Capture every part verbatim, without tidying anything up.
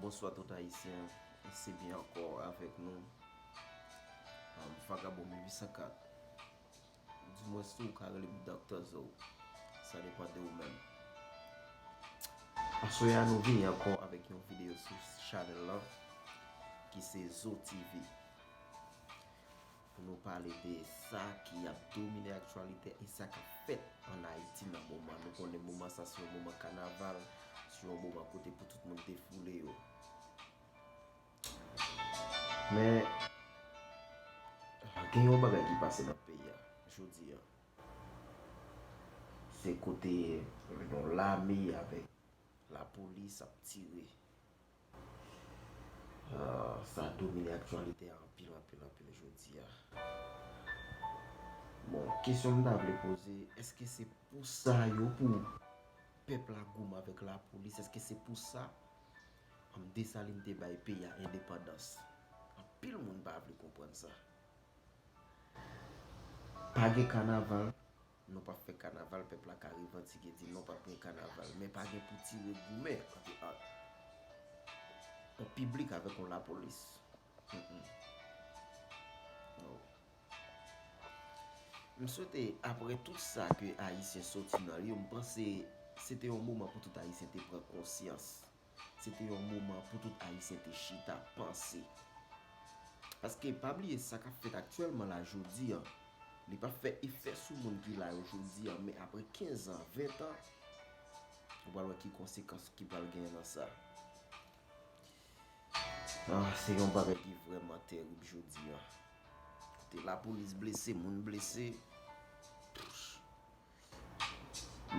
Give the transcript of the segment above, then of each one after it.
Bonswa tout Ayisyen, se byen ankò avèk nou, um, Vagabon mil uit san kat. Dimwens tou ou ka rele m Doktè Zo, sa depann de ou menm. Aswè a nou vini ankò avèk yon videyo sou chanèl lan ki se Zo T V. Pou nou pale de sa ki ap domine aktyalite e sa k ap fèt ann Ayiti nan moman. Nou konnen moman sa se yon moman kanaval, se yon moman kote pou tout moun defoule yo. Men, gen yon bagay ki pase nan peyi a jodi a. Se kote yon lame avèk lapolis ap tire. Ah, sa domine aktyalite a anpil, anpil, anpil jodi a. Bon, kesyon m ta vle poze, èske se pou sa yo, pou pèp la goumen avèk lapolis, èske se pou sa, um, Desalin te bay peyi a endepandans? Anpil moun pa vle konprann sa. Pa gen kanaval, nou p ap fè kanaval, pèp la ka revandike, di non, p ap gen kanaval, men pa gen pou tire goumen ant, ant yon piblik avèk yon lapolis. Mm, mm. Oh. M swete, apre tout sa ke Ayisyen soti nan li yo, m panse se te yon moman pou tout Ayisyen te pran konsyans. Se te yon moman pou tout Ayisyen te chita, panse. Paske pa bliye sa k ap fèt aktyèlman la jodi a, li p ap fè efè sou moun ki la yo jodi a, men apre kenz an, ven an, ou pral wè ki konsekans ki pral genyen nan sa. Ah, se yon bagay ki vrèman terib jodi a. Kote lapolis blese, moun blese.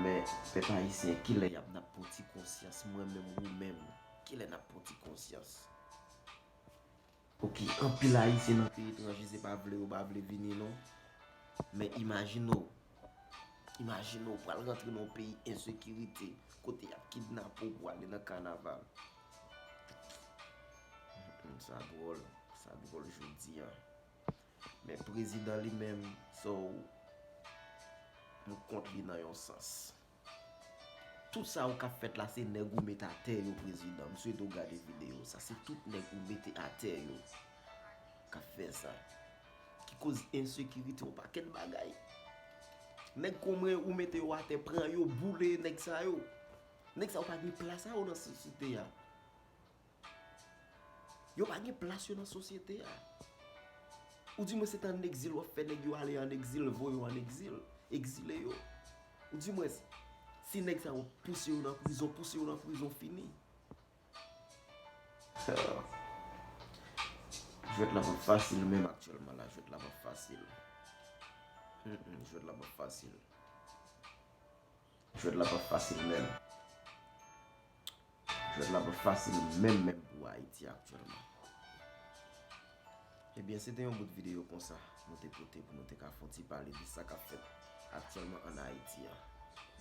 Men, pèp ayisyen, kilè y ap, n ap pran ti konsyans, mwen menm, ou menm, kilè n ap pran ti konsyans? Oke, anpil ayisyen nan peyi etranje, se pa vle yo pa vle vini non. Men imajine w, imajine w pral rantre nan yon peyi ensekirite, kote y ap kidnape w pou ale nan kanaval. Hmm, sa dwòl, sa dwòl jodi a. Men prezidan li menm, so, m kont li nan yon sans. Tout sa yo k ap fèt la, se nèg ou met atè yo, prezidan. M swete w gade videyo sa. Se tout nèg ou mete atè yo k ap fè sa. Ki koz ensekirite, yon pakèt bagay. Nèg konmwen ou mete yo atè, pran yo, boule nèg sa yo. Nèg sa yo pa gen plas a yo nan sosyete a. Yo pa gen plas yo nan sosyete a. Ou di mwen se t an egzil w ap fè nèg yo ale an egzil, voye yo an egzil, egzile yo. Ou di mwen si nèg sa yo pouse yo nan prizon, pouse yo nan prizon fini. Jwèt la p ap fasil menm aktyèlman la, jwèt la p ap fasil. Mm, mm, jwèt la p ap fasil. Jwèt la p ap fasil menm. Jwèt la p ap fasil menm, menm pou Ayiti aktyèlman. Ebyen, se te yon bout videyo konsa nou te pote pou nou te ka fè yon ti pale de sa k ap fèt aktyèlman ann Ayiti a.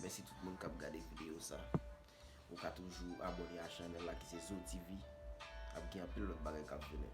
Mèsi tout moun k ap gade videyo sa. Ou ka toujou abòne a chanèl la ki se Zo T V. Ap gen anpil lòt bagay k ap vini.